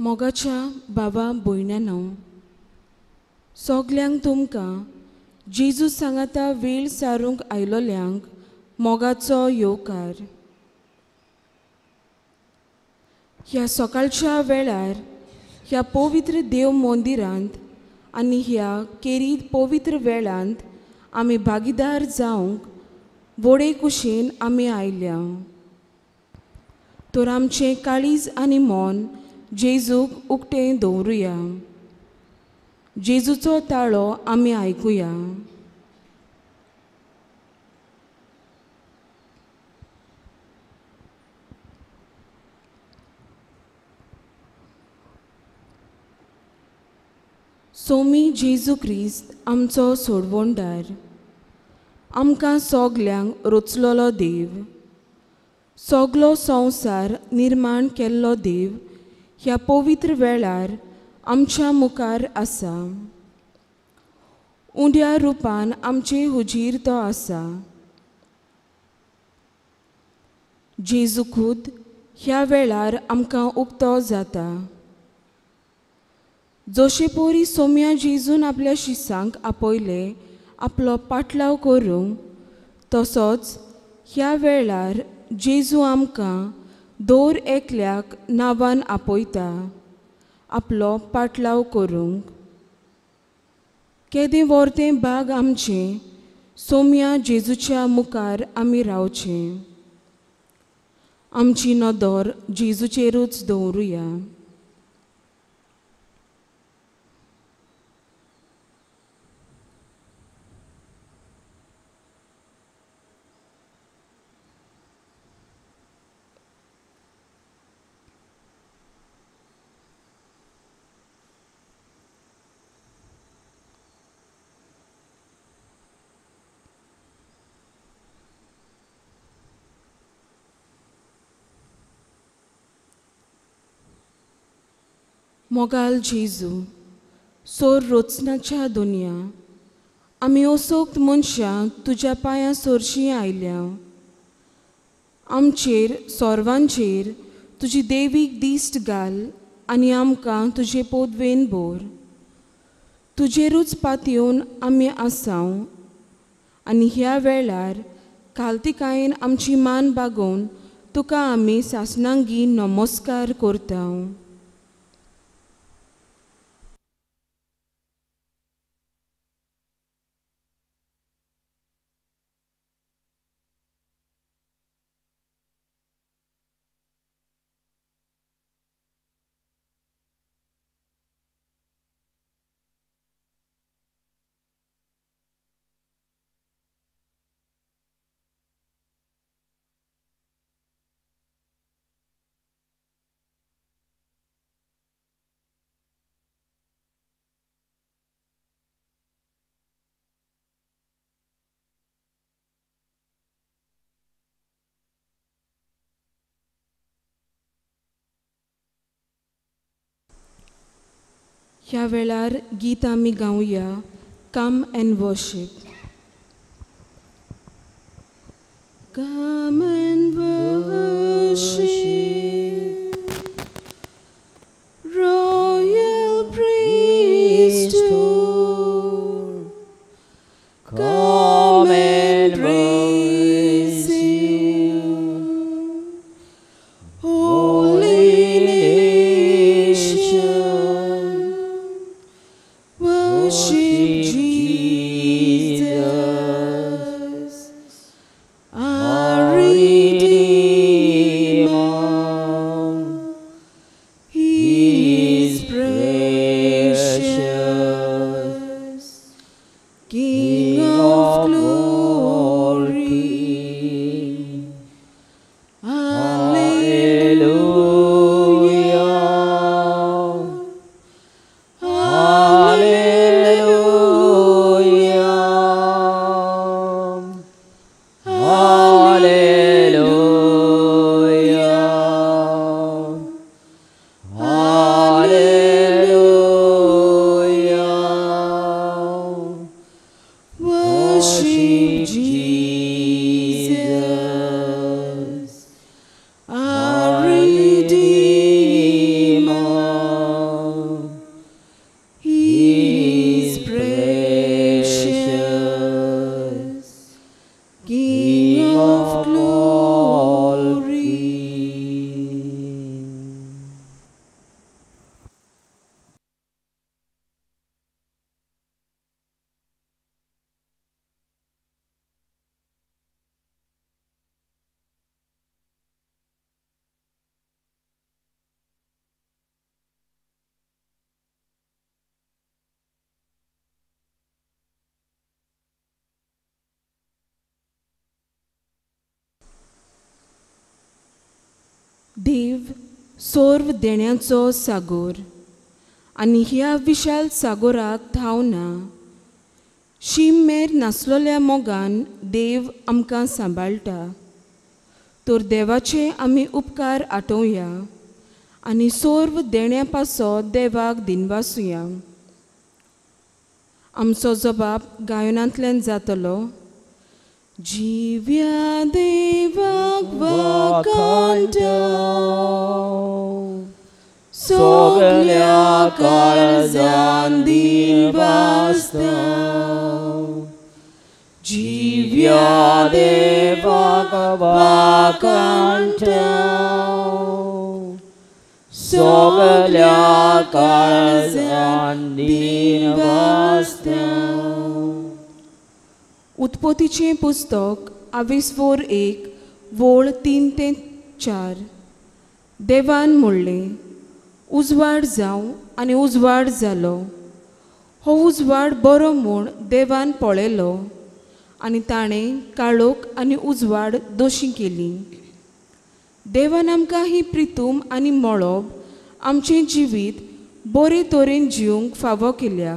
मोगाच्या बाबा भयणांनो, सगल्यांक तुमकां जेजू सांगाता वेळ सारूंक आयलोल्यांक मोगाचो येवकार. ह्या सकाळच्या वेळार ह्या पवित्र देव मंदिरांत आनी ह्या केरीत पवित्र वेळांत आमी भागीदार जावंक व्हडे कुशेन आमी आयल्या. तर आमचें काळीज आनी मन जेजूक उक्तें दवरुया. जेजूचो ताळो आमी आयकुया. सोमी जेजू क्रिस्त आमचो सोडवणदार, आमकां सगल्यांक रचलोलो देव, सगलो संवसार निर्माण केल्लो देव ह्या पवित्र वेळार आमच्या मुखार आसा. उंड्या रुपान आमचे हुजीर तो आसा. जेजू खुद ह्या वेळार आमकां उक्तो जाता. जशे पोरी सोम्या जेजून आपल्या शिसांक आपयले आपलो पाटलाव करूंक, तसोच ह्या वेळार जेजू आमकां दर एकल्याक नांवान आपयता आपलो पाटलाव करूंक. केदें वर्तें बाग आमचें सोम्या जेजूच्या मुखार आमी रावचें. आमची नदर जेजूचेरूच दवरुया. मोगाल जेजू, सोर रोचनाच्या दुनिया, आमी असोक्त मनशां तुज्या पांयां सोरशीं आयल्या. आमचेर सोर्वांचेर तुजी देवीक दिश्ट घाल आनी आमकां तुजे पोदवेन भर. तुजेरूच पातयेवन आमी आसाव आनी ह्या वेळार कालतिकायेन आमची मान बागोवन तुका आमी सासणांगी नमस्कार करता. ह्या वेळार गीत आमी गावया, come and worship. Come and worship, royal priesthood, come and praise Him, holy nation. Worship Jesus, our Redeemer. He is precious, King of glory. Hallelujah. Hallelujah. देव सोर्व देण्याचो सागोर आनी ह्या विशाल सागोराक थाव ना। शीम मेर नासलोल्या मोगान देव आमकां सांबाळटा। तर देवाचे आमी उपकार आठोवया आनी सोर्व देण्या पासो देवाक दिनवासुया। आमचो जबाब गायनांतल्यान जातलो। जिव्या देवाक वाखाणटा सगल्या काळजान दिनवासता। जिव्या देवाक वाखाणटा सगल्या काळजान दिनवासता। उत्पत्तीचें पुस्तक आवेसवोर 1 वोळ 3 ते 4। देवान म्हणलें उजवाड जावं आनी उजवाड जालो। हो उजवाड बरो म्हूण देवान पळयलो आनी ताणें काळोख आनी उजवाड दोशी केली। देवान आमकां ही प्रितूम आनी मळब आमचें जिवीत बरे तरेन जिवंक फावो केल्या।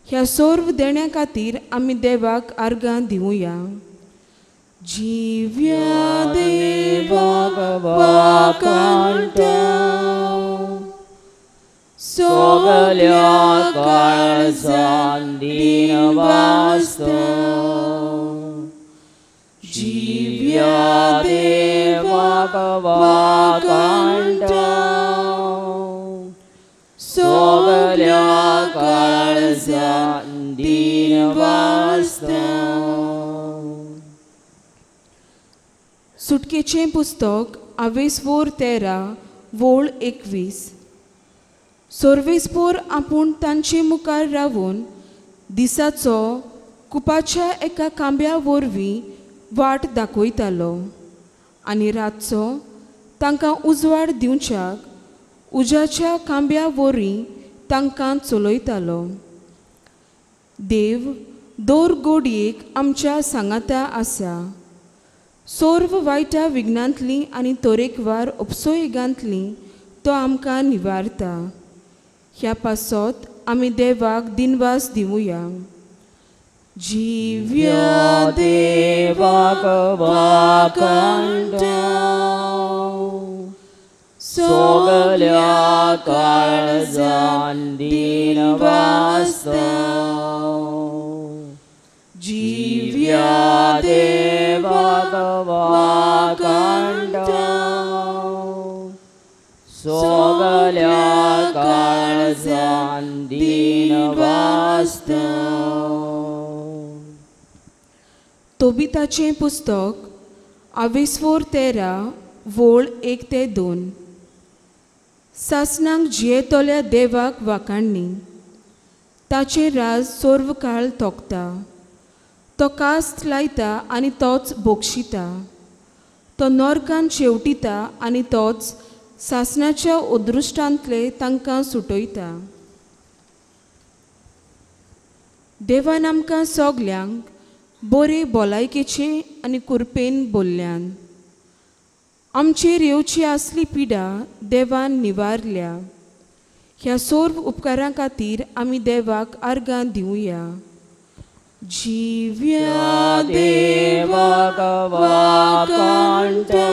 ह्या सर्व देण्या खातीर आमी देवाक आर्गां दिवया। जिव्या देवाक वाखाणटा सगल्या काळजान दिनवासता। जिव्या देवाक वाखाणटा सगल्या काळजान दिनवासता। सुटकेचें पुस्तक आवेसवोर 13 वोळ 21। सोर्वेसपोर आपूण तांचे मुखार रावून दिसाचो कुपाच्या एका कांब्या वरवीं वाट दाखयतालो आनी रातचो तांकां उजवाड दिवच्याक उज्याच्या कांब्या वरवीं तांकां चलयतालो। देव दर गोडयेक आमच्या सांगाता आसा। सर्व वायटा विघ्नांतली आनी तरेकवार उपसोयगांतली तो आमकां निवारता। ह्या पासत आमी देवाक दिनवास दिवया। जिव्या देवाक वाखाणटा सगल्या काळजान दिनवासता। जिव्या देवाक वाखाणटा सगल्या काळजान दिनवासता। तोबिताचें पुस्तक आवेसवोर 13 वोळ 1 ते 2। सासणाक जियेतल्या देवाक वाखाणणी। ताचें राज सर्व काळ तोखता। तो कास्त लायता आनी तोच बोक्षिता। तो नरकान शेवटिता आनी तोच सासणाच्या अदृश्टांतले तांकां सुटयता। देवान आमकां सगल्यांक बरे भलायकेचे आनी कुरपेन बोल्ल्यान आमचेर येवची आसली पिडा देवान निवारल्या। ह्या सर्व उपकारां खातीर आमी देवाक आर्गां दिवया। जिव्या देवाक वाखाणटा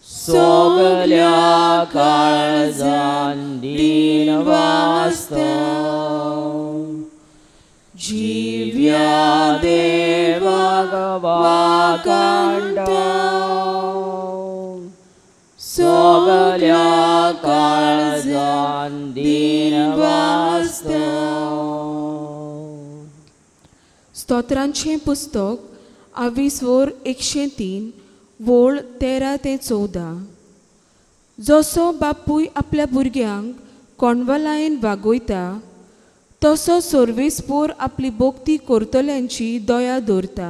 सगल्या काळजान दिनवासता। जिव्या देवाक वाखाणटा सगल्या काळजान दिनवासता। स्तोत्रांचें पुस्तक आवेसवोर 103 वोळ 13 ते 14। जसो बापूय आपल्या भुरग्यांक कोणवालायन वागयता तसो सोर्वेसपोर आपली भोक्ती करतल्यांची दया दवरता।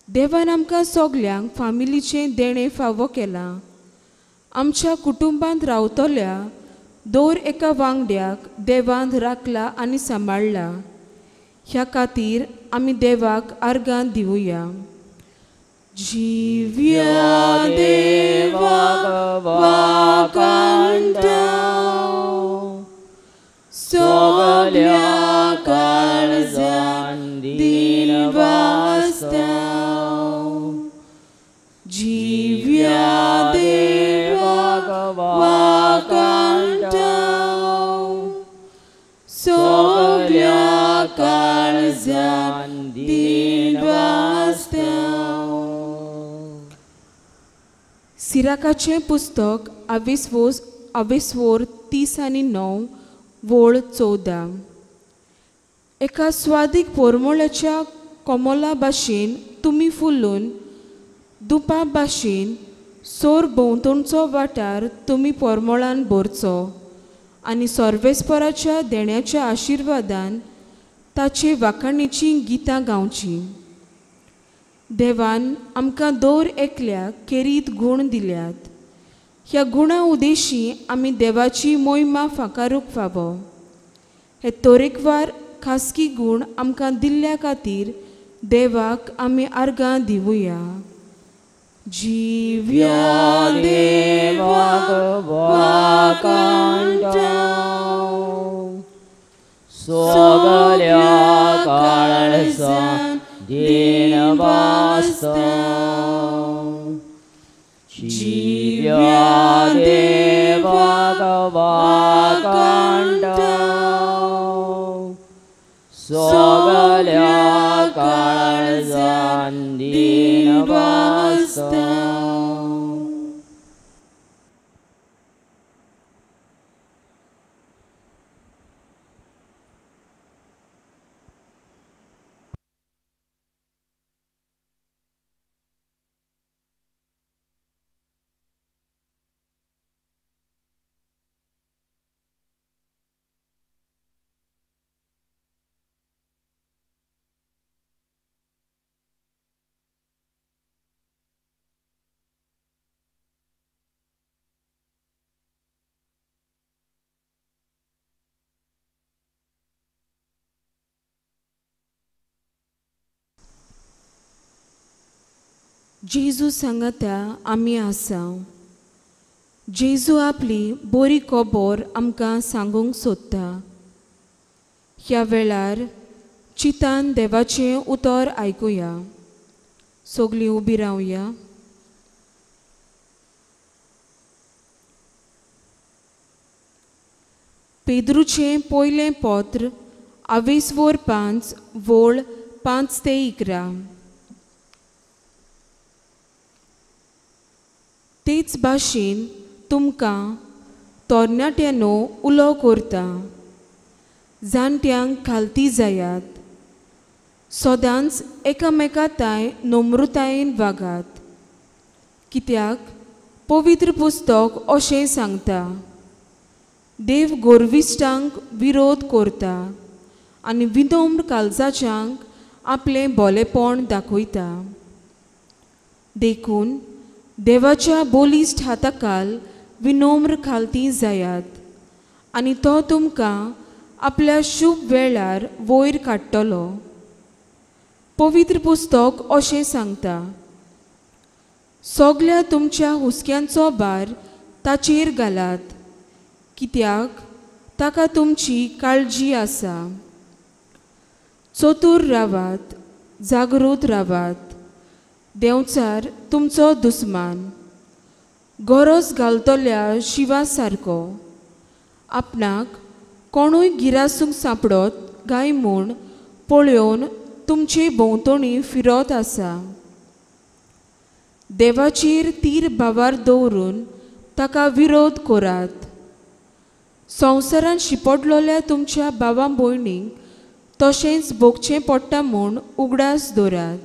देवान आमकां सगल्यांक फामिलीचें देणें फावो केलां। आमच्या कुटुंबांत रावतल्या दर एका वांगड्याक देवान राखला आनी सांबाळ्ळा। ह्या खातीर आमी देवाक आर्गां दिवया। जिव्या देवाक वाखाणटा, सगल्या काळजान दिनवासता. जिव्या देवाक वाखाणटा, सगल्या काळजान दिनवासता. सिराकाचें पुस्तक आवेसवोर 39 वोळ 14. एका स्वादीक पोरमोळाच्या कोमोला भाशेन तुमी फुलून दुपा भाशेन सोर भोंवतणचो वाठार तुमी पोरमोळान भरचो आनी सर्वेस्पराच्या देण्याच्या आशिर्वादान ताचे वाखाणीचीं गितां गावचीं. देवान आमकां दर एकल्याक खेरीत गूण दिल्यात. ह्या गुणा उदेशी आमी देवाची मोहिमा फाकारूंक फावो. हे तरेकवार खासगी गूण आमकां दिल्ल्या खातीर देवाक आमी आर्गां दिवया. जिव्या देवाक वाखाणटा, सगल्या काळजान दिनवासता. जिव्या देवाक वाखाणटा, सगल्या काळजान दिनवासता. जेजू सांगाता आमी आसा. जेजू आपली बरी खबर आमकां सांगूंक सोदता. ह्या वेळार चितान देवाचें उतर आयकुया. सगळीं उबी रावया. पेद्रूचें पयलें पत्र आवेसवोर 5 वोळ 5 ते 11. तेच भाशेन तुमकां तरणाट्यांनो उलो करता, जाणट्यांक खालती जायात, सदांच एकामेका ताय नम्रतायेन वागात. कित्याक पवित्र पुस्तक अशें सांगता, देव गोरविश्टांक विरोध करता आनी विनम्र काळजाच्यांक आपलें बोलेपण दाखयता. देखून देवाच्या बोलिश्ट हाताखाल विनम्र खालती जायात आनी तो तुमकां आपल्या शुभ वेळार वयर काडटलो. पवित्र पुस्तक अशें सांगता, सगल्या तुमच्या हुस्क्यांचो भार ताचेर घालात, कित्याक ताका तुमची काळजी आसा. चतूर रावात, जागृत रावात. देंवचार तुमचो दुस्मान गरज घालतल्या शिवा सारको आपणाक कोणूय गिरासूंक सांपडत काय म्हूण पळोवन तुमचे भोंवतणी फिरत आसा. देवाचेर तीर भावार दवरून ताका विरोध करात. संवसारांत शिपडलेल्या तुमच्या भावा भयणींक तशेंच भोगचें पडटा म्हूण उगडास दवरात.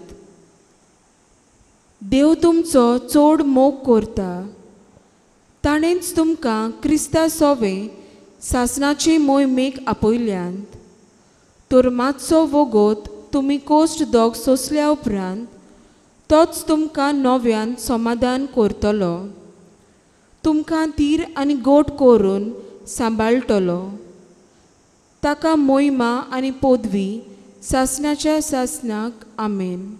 देव तुमचो चड मोग करता. ताणेंच तुमकां क्रिस्ता सोवे सासणाचे मोहिमेक आपयल्यांत. तर मातसो वोगोत तुमी कोश्ट दोग सोंसल्या उपरांत तोच तुमकां नव्यान समाधान करतलो, तुमकां तीर आनी गोट करून सांबाळटलो. ताका मोहिमा आनी पदवी सासणाच्या सासणाक. आमेन.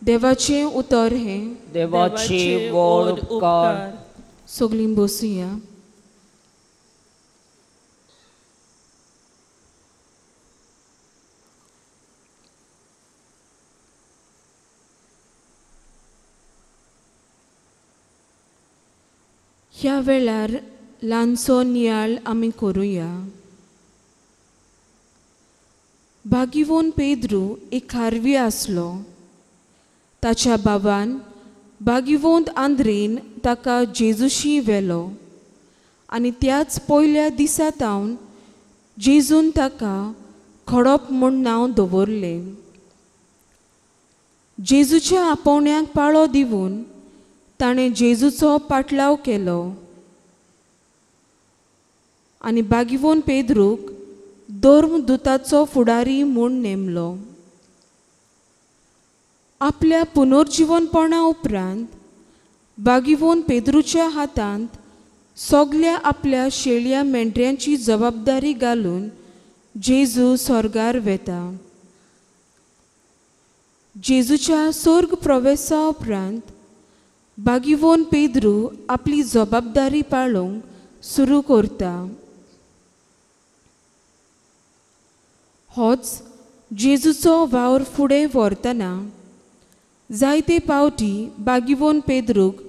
देवाचें उतर हें देवाची व्हड उपकार। सगळीं बसुया। ह्या वेळार ल्हानसो नियाळ आमी करुया। बागिवोन पेद्रू एक खारवी आसलो। ताच्या बाबान बागिवोंत आंद्रेन ताका जेजूशी व्हेलो आनी त्याच पयल्या दिसा तावन जेजून ताका खडप म्हूण नांव दवरलें। जेजूच्या आपोवण्याक पाळो दिवन ताणें जेजूचो पाटलाव केलो आनी बागिवोन पेद्रूक धर्मदूताचो फुडारी म्हूण नेमलो। आपल्या पुनर्जीवनपणा उपरांत बागिवोन पेद्रूच्या हातांत सगल्या आपल्या शेळया मेंढऱ्यांची जबाबदारी घालून जेजू स्वर्गार वेता। जेजूच्या स्वर्ग प्रवेशा उपरांत बागिवोन पेद्रू आपली जबाबदारी पाळोवंक सुरू करता। होच जेजूचो वावर फुडें व्हरतना जायते पावटी बागिवोन पेद्रूक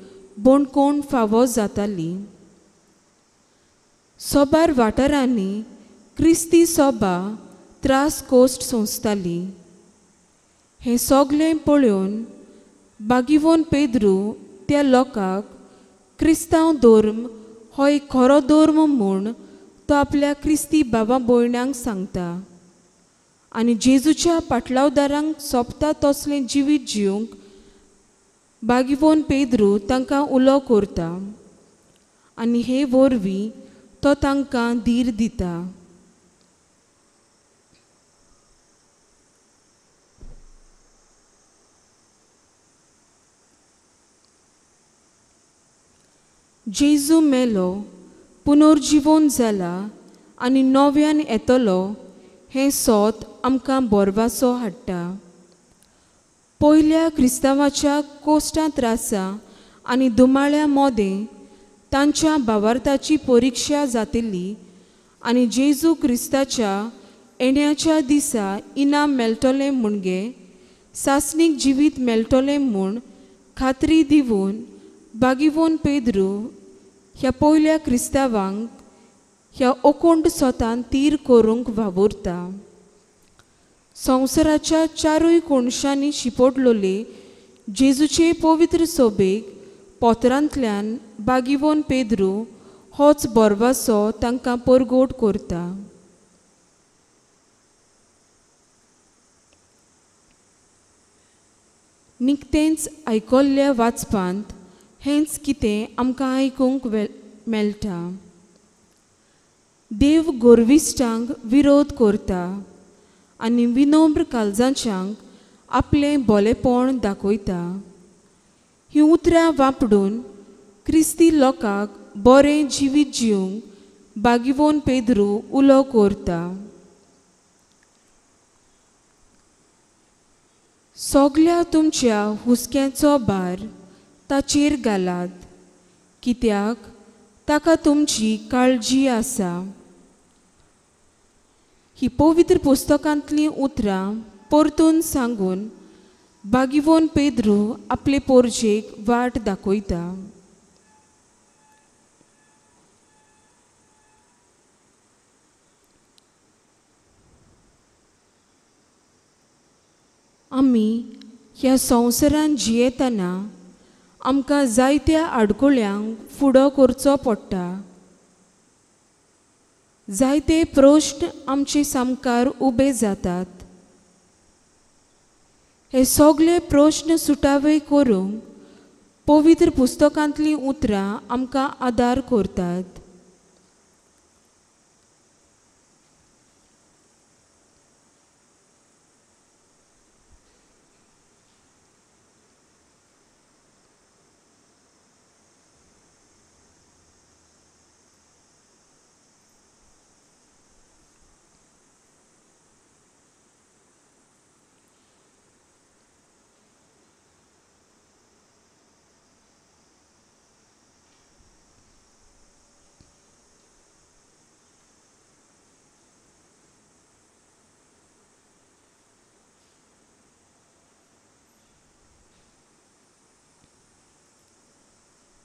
बोणकोण फावो जाताली। सोबार वाठारांनी क्रिस्ती सोबा त्रास कोश्ट सोंसताली। हें सगळें पळोवन बागिवोन पेद्रू त्या लोकांक क्रिस्तांव धर्म हो एक खरो धर्म म्हूण तो आपल्या क्रिस्ती बाबा भयणांक सांगता आनी जेजूच्या पाटलावदारांक सोंपता तसलें जिवीत जिवंक बागिवोन पेद्रू तांकां उलो करता आनी हे वरवीं तो तांकां धीर दिता। जेजू मेलो, पुनर्जीवन जाला आनी नव्यान येतलो हें सोत आमकां बोरवासो हाडटा। पयल्या क्रिस्तांवाच्या कोश्टां त्रासा आनी दुमाळ्या मोदें तांच्या भावार्थाची परिक्षा जातिल्ली आनी जेजू क्रिस्ताच्या येण्याच्या दिसा इनाम मेळटलें म्हणगे सासणीक जिवीत मेळटलें म्हूण खात्री दिवन बागिवोन पेद्रू ह्या पयल्या क्रिस्तांवांक ह्या ओकोंड सोतान तीर करूंक वावुरता। संवसाराच्या चारूय कोणशांनी शिपोडलोले जेजूचे पवित्र सोबेक पोतरांतल्यान बागिवोन पेद्रू होच बोरवासो तांकां परगोट करता। निकतेंच आयकल्ल्या वाचपांत हेंच कितें आमकां आयकूंक मेळटा। देव गोरविश्टांक विरोध करता आनी विनम्र काळजाच्यांक आपलें बोलेपण दाखयता। हीं उतरां वापरून क्रिस्ती लोकांक बरें जिवीत जिवंक बागिवोन पेद्रू उलो करता। सगल्या तुमच्या हुस्क्याचो भार ताचेर घालात, कित्याक ताका तुमची काळजी आसा। ही पवित्र पुस्तकांतलीं उतरां परतून सांगून बागिवोन पेद्रू आपले पोरजेक वाट दाखयता। आमी ह्या संवसारांत जियेतना आमकां जायत्या आडकुळ्यांक फुडो करचो पडटा। जायते प्रश्न आमचे सामकार उबे जातात। हे सगळे प्रश्न सुटावे करूंक पवित्र पुस्तकांतलीं उतरां आमकां आदार करतात।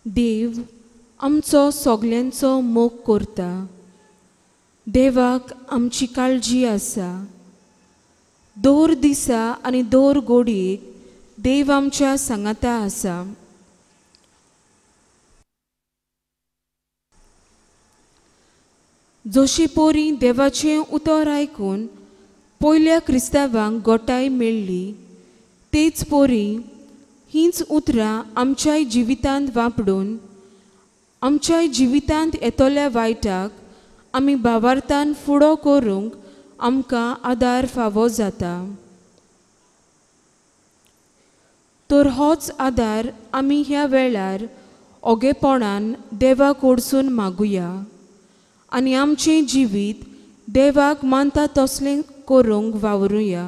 देव आमचो सगल्यांचो मोग करता. देवाक आमची काळजी आसा. दर दिसा आनी दर गोडयेक देव आमच्या सांगाता आसा. जशी पोरी देवाचें उतर आयकून पयल्या क्रिस्तांवांक गोटाय मेळ्ळी तेच पोरी हींच उतरां आमच्याय जिवितांत वापरून आमच्याय जिवितांत येतल्या वायटाक आमी भावार्थान फुडो करूंक आमकां आदार फावो जाता. तर होच आदार आमी ह्या वेळार ओगेपणान देवा कडसून मागुया आनी आमचें जिवीत देवाक मानता तसलें करूंक वावरुया.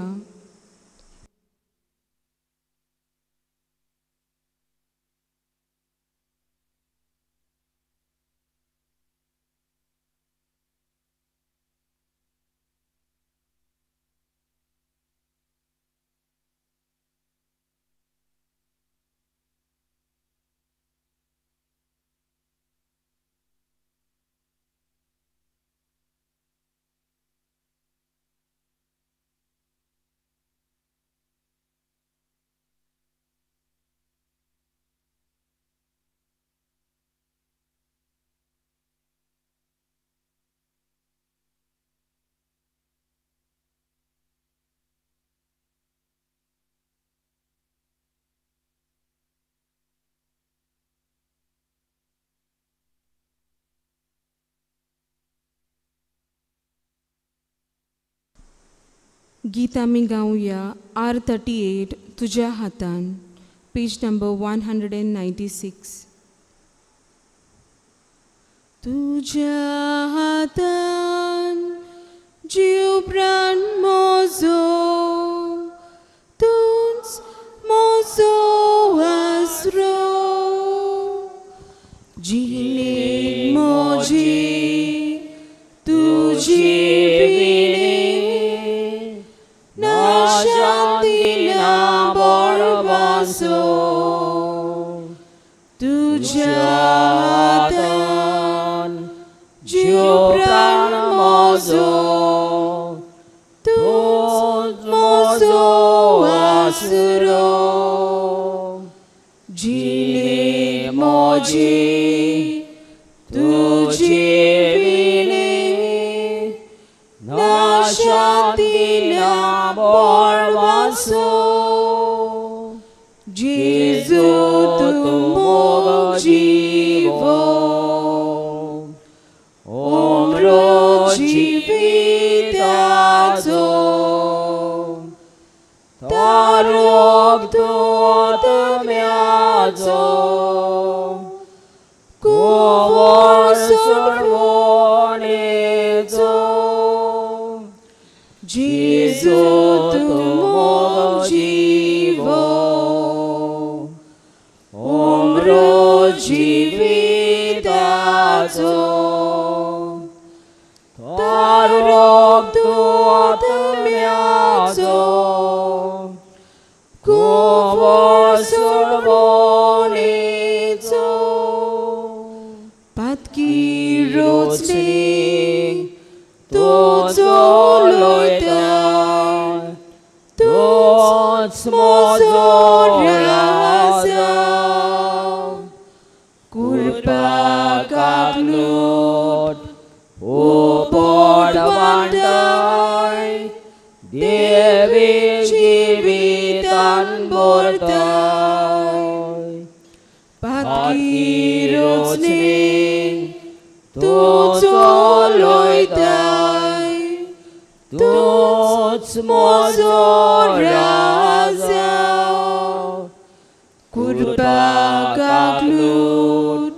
गीत आमी गावया R38 तुज्या हातान, पेज नंबर 196. तुज्या हातान जीव प्राण म्हजो, तूंच म्हजो आसरो, जिणेक म्हजी तुजी तुज्या हातान जीव प्राण म्हजो, तूंच म्हजो आसरो, जिणेक म्हजी तुजी विणें ना शांती ना बळवासो. जेजू तूं मोग जिवो, उमरो जिविताचो, तारोग तूं आत्म्याचो, कुंवर सोडवणेचो. जेजू तूं मोग जिवो, जिविताचो, तारोग तूं आत्म्याचो, कुंवर सोडवणेचो. पातकी रोचली तूं चलयता, तूंच म्हजो राजा, कृपा काकलूट उपट वांटाय, देवी जिवितान भरताय. पातकी रोचली तूं चलयताय, तूंच म्हजो राजा, कृपा काकलूट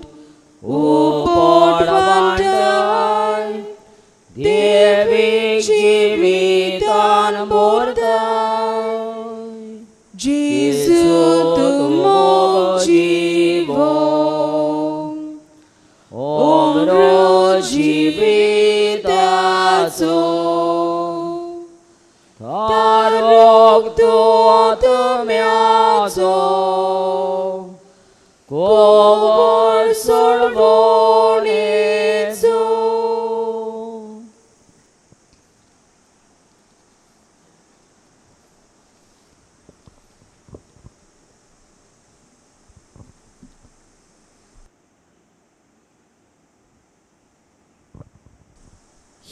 उपट वांटाय, देवी जिवितान भरताय. जेजू तूं मोग जिवो, उमरो जिविताचो, तारोग तूं आत्म्याचो, कुंवर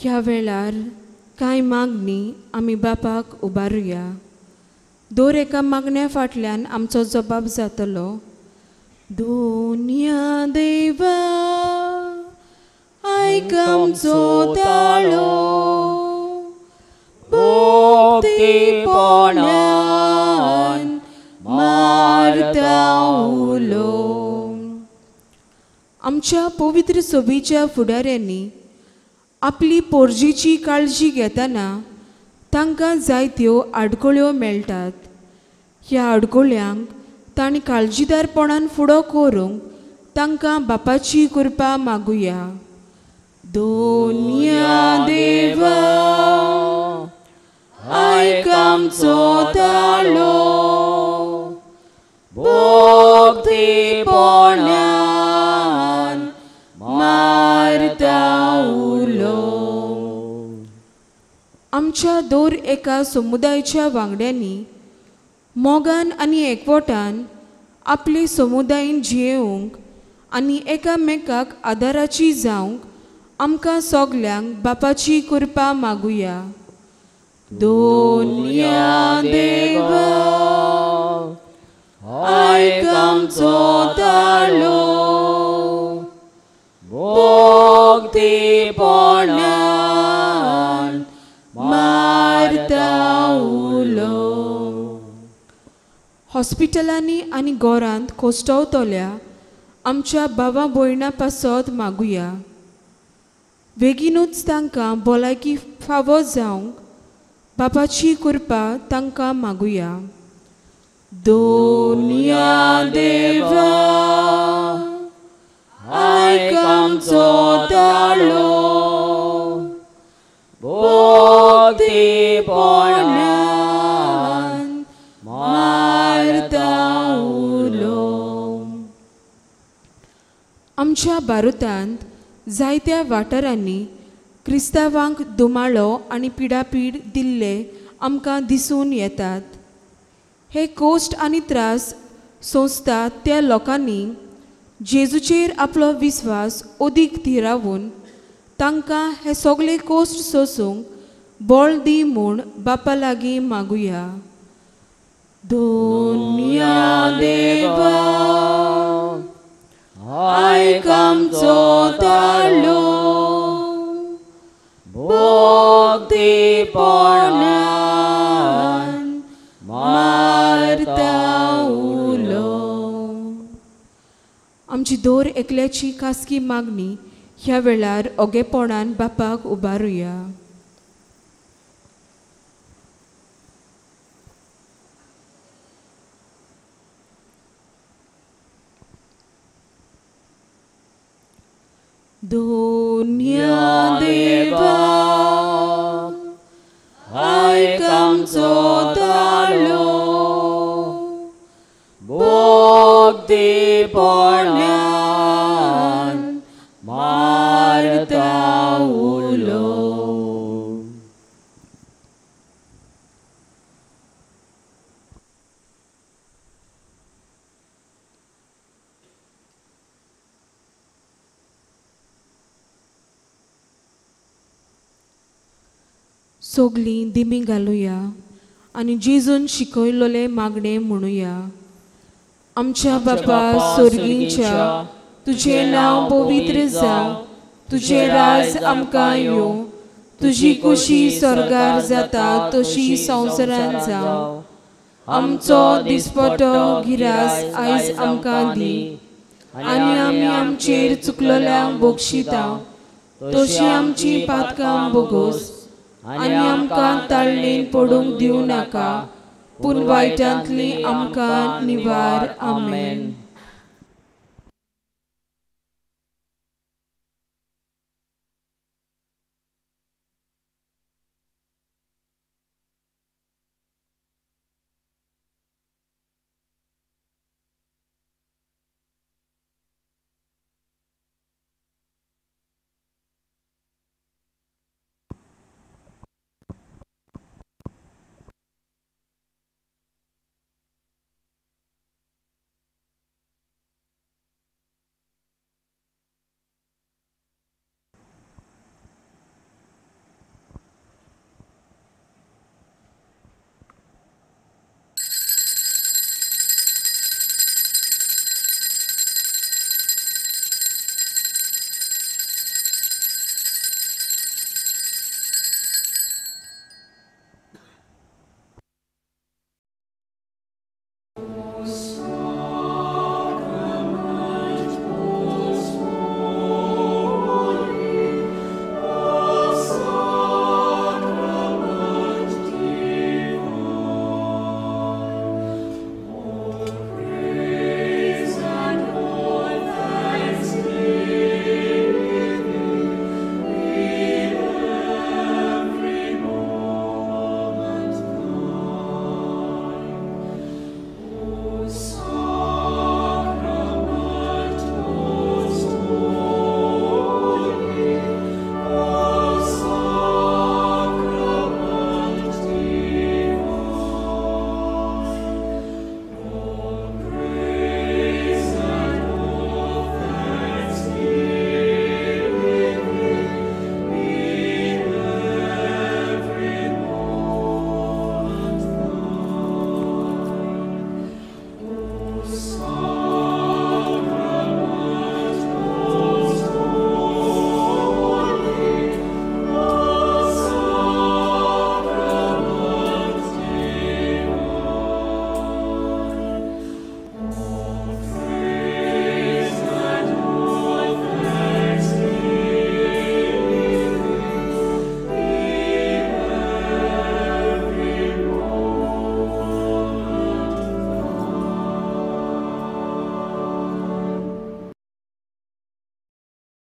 ह्या वेळार कांय मागणी आमी बापाक उबारुया. दर एका मागण्या फाटल्यान आमचो जबाब जातलो. दोनया देवा आयक आमचो ताळो, भक्तीपणान मारता उलो. आमच्या पवित्र सभेच्या फुडाऱ्यांनी आपली पोरजीची काळजी घेतना तांकां जायत्यो आडखळ्यो मेळटात. ह्या आडखळ्यांक तांणी काळजीदारपणान फुडो करूंक तांकां बापाची कृपा मागुया. दोनया देवा आयक आमचो ताळो, भक्तीपणान मारता उलो. आमच्या दर एका समुदायाच्या वांगड्यांनी मोगान आनी एकवटान आपले समुदायेन जियेवंक आनी एकामेकाक आदाराची जावंक आमकां सगल्यांक बापाची कृपा मागुया. दोनया देवा आयक आमचो ताळो, भक्तीपणान मारता उलो. हॉस्पिटलांनी आनी घरांत कोस्टवतल्या आमच्या बाबा भयणा पासत मागुया. बेगीनूच तांकां भलायकी फावो जावंक बापाची कृपा तांकां मागुया. दोनया देवा आयक आमचो ताळो, भक्तीपणान मारता उलो. आमच्या भारतांत जायत्या वाठारांनी क्रिस्तांवांक दुमाळो आनी पिडापीड दिल्ले आमकां दिसून येतात. हे कोश्ट आनी त्रास सोंसतात त्या लोकांनी जेजूचेर आपलो विस्वास अदीक थिरावन तांकां हे सगळे कोश्ट सोंसूंक बळ दी म्हूण बापा लागीं मागुया. दोनया देवा आयक आमचो ताळो, भक्तीपणान मारता उलो. आमची दर एकल्याची खासगी मागणी ह्या वेळार ओगेपणान बापाक उबारुया. दोनया देवा आयक आमचो ताळो, भक्तीपणान मारता उलो. सगलीं दिमी घालुया आनी जेजून शिकयलोलें मागणें म्हणुया. आमच्या बापा सोर्गींच्या, तुजें नांव पवित्र जावं, तुजें राज आमकां येवं, तुजी कुशी स्वर्गार जाता तशी संवसारांत जावं. आमचो दिसपटो गिरास आयज आमकां दी आनी आमी आमचेर चुकलोल्यांक बक्षिता तशी आमची पातकां बोगोस आनी आमकां ताळणेन पडूंक दिवं नाका, पूण वायटांतली आमकां निवार. आमेन.